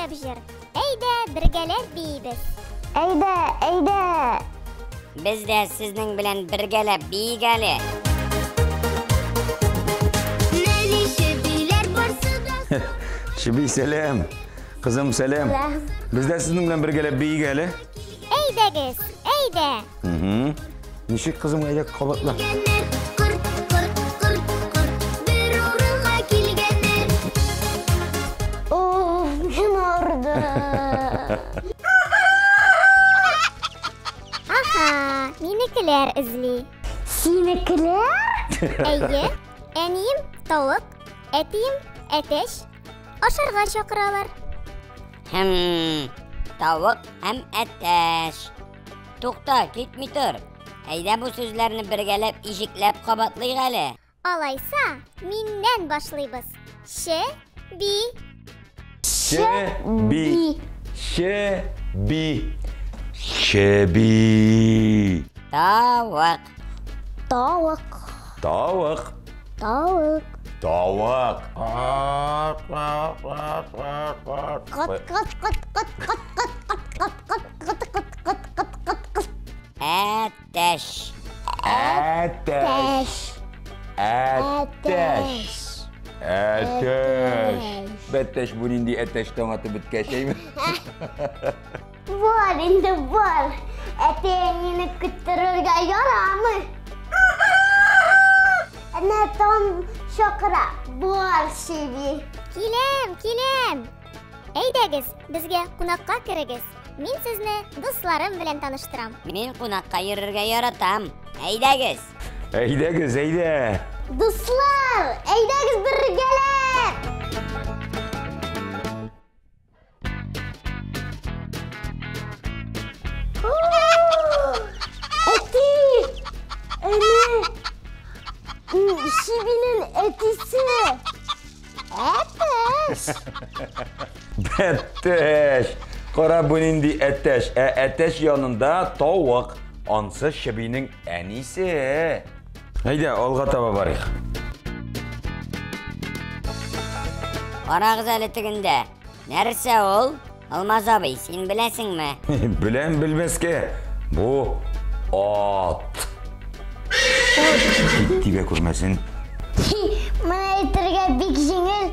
шәп җыр. Әйдә, бергәләп биибез. Әйдә, әйдә. Без дә сезнең белән бергәләп биик әле. Нәни чебиләр барсы да Чеби, сәлам. Кызым, сәлам. Без дә сезнең белән бергәләп биик әле. Әйдәгез, әйдә. Угу. Ничек, кызым, әйдә кабатла. Килгәннәр, кырт, кырт, кырт, кырт, бер урынга килгәннәр. О, мин арыдым. Аһа, минекеләр эзли. Синекеләр? Әйе, әнием тавык, әтием әтәч. Ашарга чакыралар. Хм, тавык һәм әтәч. Тукта, китми тор. Әйдә бу сүзләрне бергәләп иҗекләп кабатлыйк әле. Алайса, миннән башлыйбыз. Че, би. Чеби. Чеби. Чеби. Тавык. Тавык. Тавык. Тавык. Тавык. Кат, кат, кат, кат, кат, кат, кат, кат, кат, кат, кат, кат, кат, кат, кат. Әтәч. Әтәч. Әтәч. Әтәч. Бәтәч бу нинди әтәч таң атып беткәч, әйме? Бар инде бар. Әти-әнине көттерергә ярамый. Әнә таң чакыра. Бар, чеби. Киләм, киләм. Әйдәгез, безгә кунакка керегез. Мин сезне дусларым белән таныштырам. Мин кунакка йөрергә яратам. Әйдәгез. Әйдәгез, әйдә. Дуслар, әйдәгез бергәләп. Әти! Әнә! Чебинең әтисе! Әтәч! Әтәч. Кара бу нинди әтәч. Ә әтәч янында тавык. Ансы чебинең әнисе. Әйдә, алга таба барыйк. Карагыз әле тегендә. Нәрсә ул? Алмаз абый, син беләсеңме? Беләм белмәскә. Бу ат. Тик тибә күрмәсен. Моны әйтергә бик җиңел.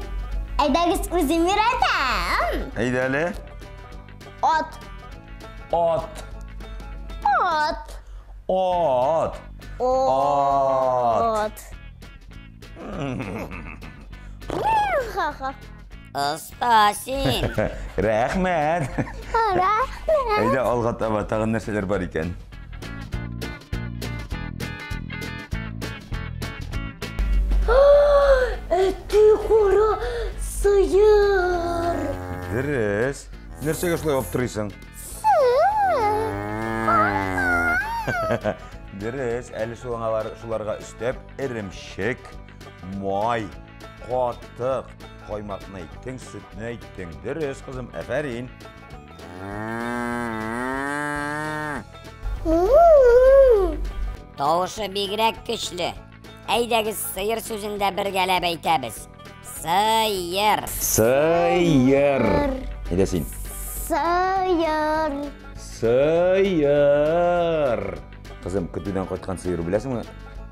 Әйдәгез үзем өйрәтәм. Әйдә әле. Ат. Ат. Ат. Ат. Ат. Ат. Ха-ха. Оста син. Рәхмәт. Рәхмәт. Әйдә алга таба тагын нәрсәләр бар икән. Әти кара сыер. Дөрес. Нәрсәгә шулай аптырыйсың? Дөрес, әле шулар шуларга өстәп эремчек, май, катык, каймакны әйттең, сөтне әйттең. Дөрес, кызым, афәрин. Тавышы бигрәк көчле. Әйдәгез сыер сүзен дә бергәләп әйтәбез. Сыер. Сыер. Әйдә син. Сыер. Сыер. Кызым, көтүдән кайткан сыер беләсеңме?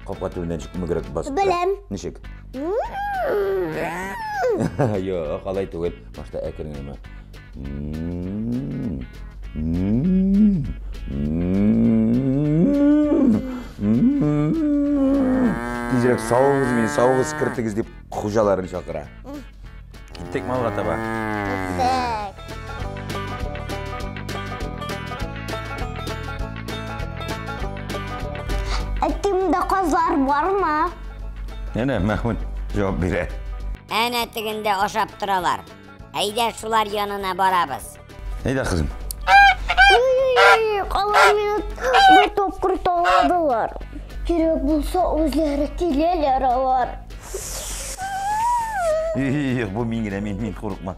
Капка төбеннән чыгып мөгрәк басып тора. Беләм. Ничек? Юк, алай түгел. Башта әкрен генә. Тизрәк савыгыз мине, савыгыз кертегез дип хуҗаларын чакыра. Киттек малга таба. Так. Әти, монда казлар бармы? Әнә Мәхмүт җавап бирә. Әнә тегендә ашап торалар. Әйдә шулар янына барабыз. Әйдә, кызым. Ой, алар мине бер тапкыр таладылар. Кирәк булса, үзләре киләләр алар. Юк, бу мин генә, мин, мин курыкма.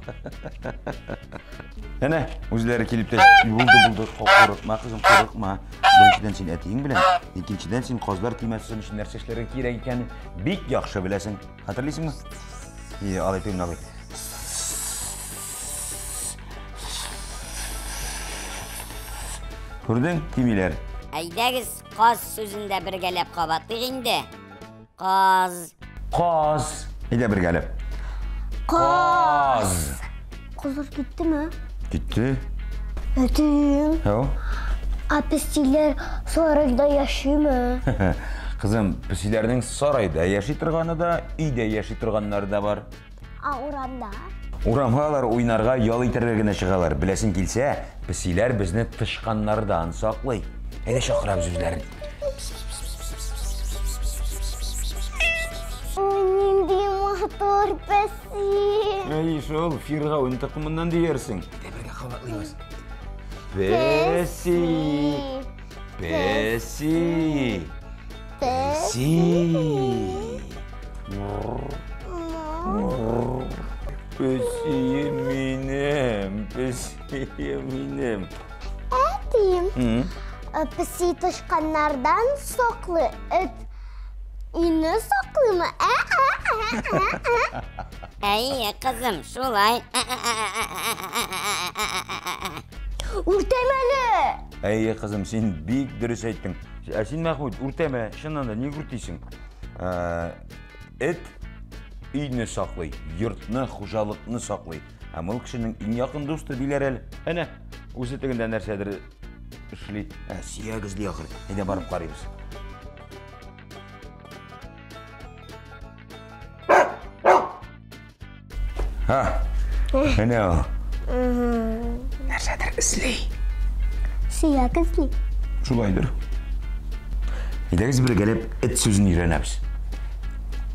Әнә, үзләре килеп тә булды, булды. Курыкма, кызым, курыкма. Беренчедән син әтиең белән, икенчедән син казлар тимәсен өчен нәрсә эшләргә кирәк икәнен бик яхшы беләсең. Хәтерлисеңме? И, алай түгел, алай. Күрдең? Тимиләр. Әйдәгез, каз сүзен дә бергәләп кабатлыйк инде. Каз. Каз. Әйдә бергәләп. Каз. Казлар киттеме? Китте. Әтием. Һәү. Ә песиләр сарайда яшиме? Кызым, песиләрнең сарайда яши торганы да, өйдә яши торганнары да бар. Ә урамда? Урамга алар уйнарга, ял итәргә генә чыгалар. Беләсең килсә, песиләр безне тычканнардан саклый. Әйдә чакырабыз үзләрен. Ой, нинди матур песи! Әй, шул фиргавен токымыннан диярсең. Әйдә бергә кабатлыйбыз. Песи! Песи! Песи! Песием минем, песием минем. Әтием, песи тычканнардан саклый, эт өйне саклыймы? Ә-ә-ә-ә-ә. Әйе, кызым, шулай. Үртәм әле! Әйе, кызым, син бик дөрес әйттең. Ә син, Мәхмүт, үртәмә, чыннан да, ник үртисең? Эт өйне саклый, йортны, хуҗалыкны саклый. Һәм ул кешенең иң якын дусты диләр әле. Әнә, үзе тегендә нәрсәдер эшли. Ә, сөяк эзли ахры. Әйдә барып карыйбыз. Ха, әнә ул. Нәрсәдер эзли. Сөяк эзли. Шулайдыр. Әйдәгез бергәләп эт сүзен өйрәнәбез.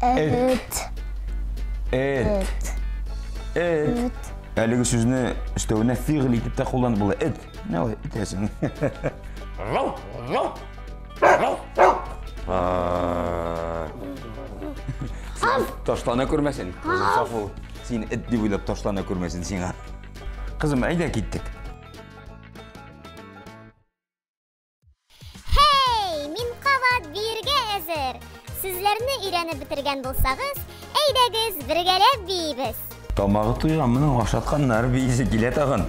Эт. Эт. Эт. Әлеге сүзне өстәвенә фигыль итеп тә кулланып була. Эт. Менә ул итәсең. Ташлана күрмәсен. Кызым саф бул. Син эт дип уйлап ташлана күрмәсен сиңа. Кызым, әйдә киттек. Хей, мин кабат биергә әзер. Сүзләрне өйрәнеп бетергән булсагыз, әйдәгез, бергәләп биибез. Тамагы туйган, моның ашатканнар биисе килә тагын.